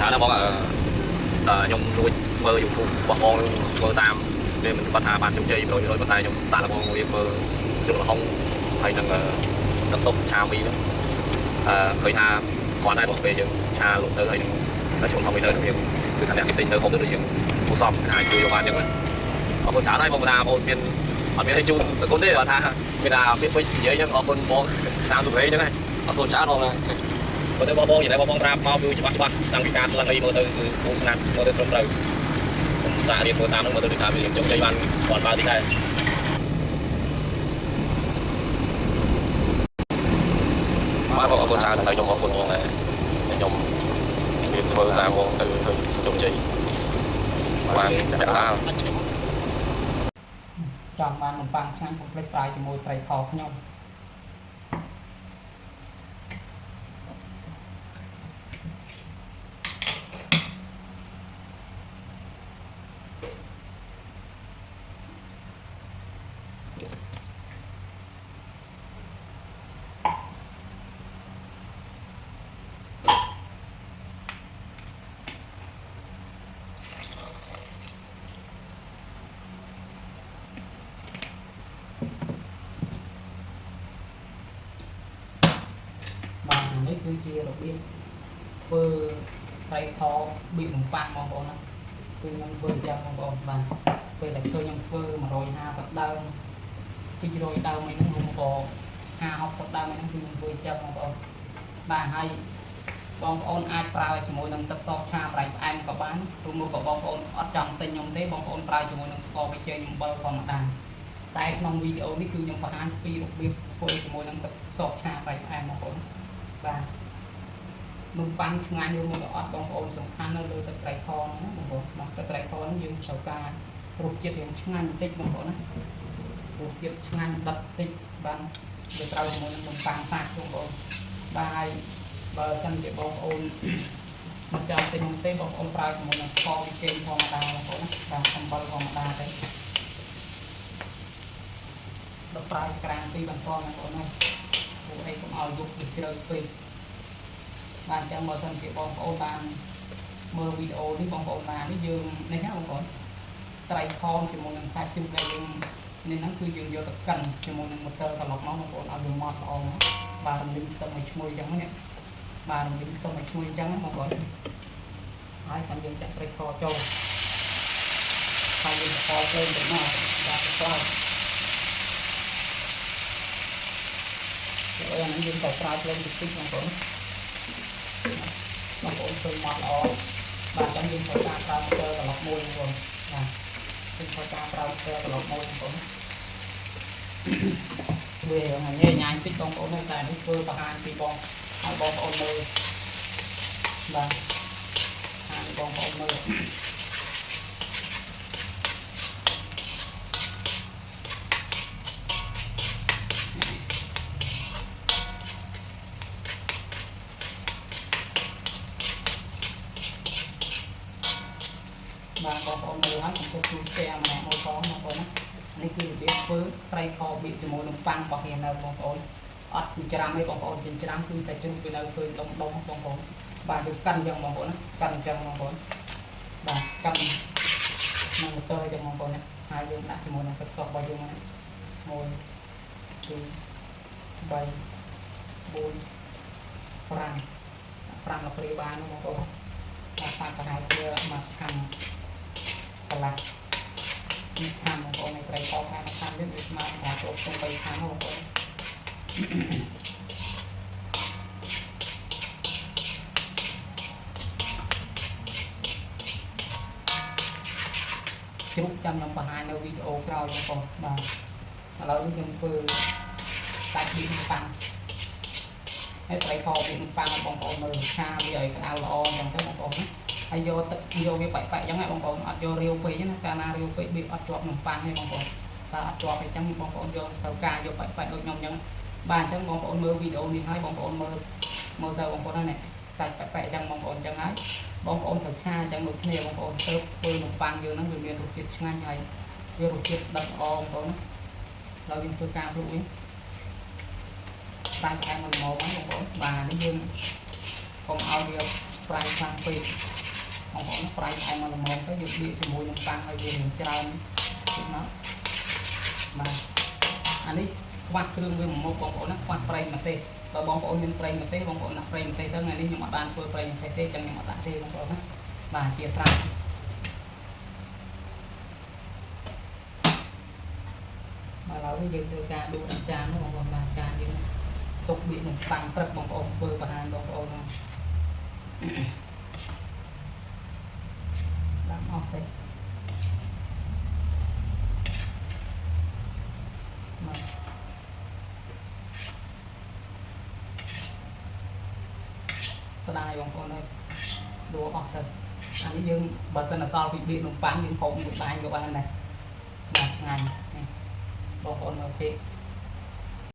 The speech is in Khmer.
ច្រើនណាស់បងអឺខ្ញុំលួចមើល YouTube របស់បងធ្វើតាមវាមិនគាត់ថាបានជោគជ័យ100%ប៉ុន្តែខ្ញុំសាកល្បងវាធ្វើជ្រុកល្ហុងហើយនឹងទឹកស៊ុបឆាមីហ្នឹងអឺឃើញថាគាត់ដែរបងពេលយើងឆាលក់ទៅហើយនឹងជ្រុកល្ហុងទៅយើងគឺថាអ្នកគេទិញទៅហូបទៅដូចយើងគួរសមអាចជួយយកបានអញ្ចឹងណាអរគុណច្រើនហើយបងថាបងមានអត់មានឲ្យជូនសគុណទេគាត់ថាមានថាពាក្យពេចន៍និយាយអញ្ចឹងអរគុណបងតាមសម្លេងអញ្ចឹងណាអរគុណច្រើនបងណា បើទៅបងបងយ៉ាងណាបងបងប្រាប់មកគឺច្បាស់ច្បាស់តាំងពីការឡើងអីមើលទៅគឺគូស្នាត់មើលទៅត្រឹមត្រូវខ្ញុំសាករៀនធ្វើតាមនោះមើលទៅដូចថាវាជោគជ័យបានគាត់បើតិចដែរបាទបងអរគុណច្រើនហើយខ្ញុំអរគុណបងដែរខ្ញុំរៀនធ្វើតាមបងទៅធ្វើជោគជ័យបានចាក់ដាល ចង់បាននំប៉័ងឆ្ងាញ់កុំភ្លេចប្រើជាមួយត្រីខខ្ញុំបាទនេះគឺជារបៀបធ្វើត្រីខបៀកនំប៉័ងបងប្អូនណាគឺខ្ញុំធ្វើអញ្ចឹងបងប្អូនបាទពេលដែលឃើញខ្ញុំធ្វើ150ដើម200ដើមអីហ្នឹងខ្ញុំក៏50 60ដើមអីហ្នឹងគឺខ្ញុំធ្វើអញ្ចឹងបងប្អូនបាទហើយបងប្អូនអាចប្រើជាមួយនឹងទឹកសឆាប្រៃផ្អែមក៏បានឬមួយក៏បងប្អូនអត់ចង់ទិញខ្ញុំទេបងប្អូនប្រើជាមួយនឹងស្ករប៊ីចេងអំបិលធម្មតាតែក្នុងវីដេអូនេះគឺខ្ញុំបង្ហាញពីរបៀបធ្វើជាមួយនឹងទឹកសឆាប្រៃផ្អែមបងប្អូនបាទនំប៉័ងឆ្ងាញ់ឬមួយក៏អត់បងប្អូនសំខាន់នៅលើទឹកត្រីខហ្នឹងណាបងប្អូនបាទទឹកត្រីខហ្នឹងយើងត្រូវការរសជាតិរាងឆ្ងាញ់បន្តិចបងប្អូនណារសជាតិឆ្ងាញ់ដិតបន្តិចបាទវាត្រូវជាមួយនឹងនំប៉័ងសាច់បងប្អូនបាទហើយបើសិនជាបងប្អូនមិនចង់ទិញនោះទេបងប្អូនប្រើជាមួយនឹងស្ករប៊ីចេងធម្មតាបងប្អូនណាបាទអំបិលធម្មតាទេដល់ប្រើក្រានពីបន្តបងប្អូនណាព្រោះអីកុំឲ្យយុបវាជ្រៅពេកបាទអញ្ចឹងបើសិនជាបងប្អូនបានមើលវីដេអូនេះបងប្អូនបាននេះយើងនេះណាបងប្អូនត្រីខជាមួយនឹងសាច់ជ្រូកដែលយើងនេះហ្នឹងគឺយើងយកទៅកិនជាមួយនឹងម៉ូទ័រត្រឡប់មកបងប្អូនឲ្យវាម៉ត់ល្អមកបាទរំលីងខ្ទឹមឲ្យឈ្ងុយអញ្ចឹងនេះបាទរំលីងខ្ទឹមឲ្យឈ្ងុយអញ្ចឹងណាបងប្អូនហើយចាំយើងចាក់ត្រីខចូលហើយយើងបកភ្លើងទៅមកបាទទៅក្រោយអានេះយើងត្រូវប្រើភ្លើងតិចតិចបងប្អូនបងប្អូនឃើញម៉ត់ល្អបាទអញ្ចឹងយើងត្រូវការប្រើម៉ូទ័រត្រឡប់មួយបងប្អូនបាទយើងត្រូវការប្រើម៉ូទ័រត្រឡប់មួយបងប្អូនវាញ៉ៃញ៉ាញតិចបងប្អូនតែនេះធ្វើបង្ហាញពីបងឲ្យបងប្អូនមើលបាទឲ្យបងប្អូនមើលបាទបងប្អូនមើលហើយកុំភ្លេចជួយ share ម្នាក់មួយផងបងប្អូនណានេះគឺរបៀបធ្វើត្រីខបៀកជាមួយនឹងប៉ាំងរបស់ហ៊ាននៅបងប្អូនអត់ចិញ្ច្រាំទេបងប្អូនចិញ្ច្រាំគឺសាច់ជ្រូកវានៅឃើញដុំដុំបងប្អូនបាទគឺកិនអញ្ចឹងបងប្អូនណាកិនអញ្ចឹងបងប្អូនបាទកិននឹងម៉ូទ័រអញ្ចឹងបងប្អូនណាហើយយើងដាក់ជាមួយនឹងទឹកសុសរបស់យើងណា1 2 3 4 5 5ដល់ព្រាបានបងប្អូនបាទសាច់ប្រហែលជាមួយខាំកន្លះនេះខាំបងប្អូននៃត្រីខខាំខាំទៀតវាស្មើនឹងគ្រប់ក្នុង3ខាំបងប្អូនជ្រូកចាំខ្ញុំបង្ហាញនៅវីដេអូក្រោយបងប្អូនបាទឥឡូវនេះខ្ញុំធ្វើសាច់បៀកប៉ាំងហើយត្រីខបៀកប៉ាំងបងប្អូនមើលឆាវាឲ្យក្តៅល្អអញ្ចឹងទៅបងប្អូនណាហើយយកទឹកយកវាបែកបែកអញ្ចឹងបងប្អូនអត់យករាវពេកណាកាលណារាវពេកបៀកអត់ជាប់នំប៉័ងទេបងប្អូនបាទអត់ជាប់អញ្ចឹងបងប្អូនយកត្រូវការយកបែកបែកដូចខ្ញុំអញ្ចឹងបាទអញ្ចឹងបងប្អូនមើលវីដេអូនេះហើយបងប្អូនមើលមើលទៅបងប្អូនណាសាច់បែកបែកអញ្ចឹងបងប្អូនអញ្ចឹងហើយបងប្អូនត្រូវឆាអញ្ចឹងដូចគ្នាបងប្អូនទៅធ្វើនំប៉័ងយើងហ្នឹងវាមានរសជាតិឆ្ងាញ់ហើយវារសជាតិដិតល្អបងប្អូនណាដល់យើងធ្វើការភ្លក់វិញបានផ្អែមមួយល្មមហ្នឹងបងប្អូនបាទនេះយើងកុំឲ្យវា ប្រៃខ្លាំងពេកបងប្អូនប្រៃផ្អែមមកល្មមទៅយើងបៀកជាមួយនឹងប៉ាំងឲ្យវារៀងច្រើនតិចមកបាទអានេះខ្វះគ្រឿងវាមួយមុខបងប្អូនណាខ្វះប្រេងម្ទេសបើបងប្អូនមានប្រេងម្ទេសបងប្អូនដាក់ប្រេងម្ទេសទៅថ្ងៃនេះខ្ញុំអត់បានធ្វើប្រេងម្ទេសទេចឹងខ្ញុំអត់ដាក់ទេបងប្អូនណាបាទជាស្រ័យបាទឡើយនេះយើងធ្វើការដួសដាក់ចាននោះបងប្អូនបាទចានយើងទុកបៀកនឹងប៉ាំងព្រឹកបងប្អូនធ្វើបង្ហាញបងប្អូនហ្នឹងដាក់អស់ទៅបាទស្ដាយបងប្អូនអើយដួសអស់ទៅអានេះយើងបើសិនអសល់ពីបៀកនំប៉័ងយើងហូបមួយបាញ់ក៏បានដែរបាទឆ្ងាញ់នេះបងប្អូនមើលគេ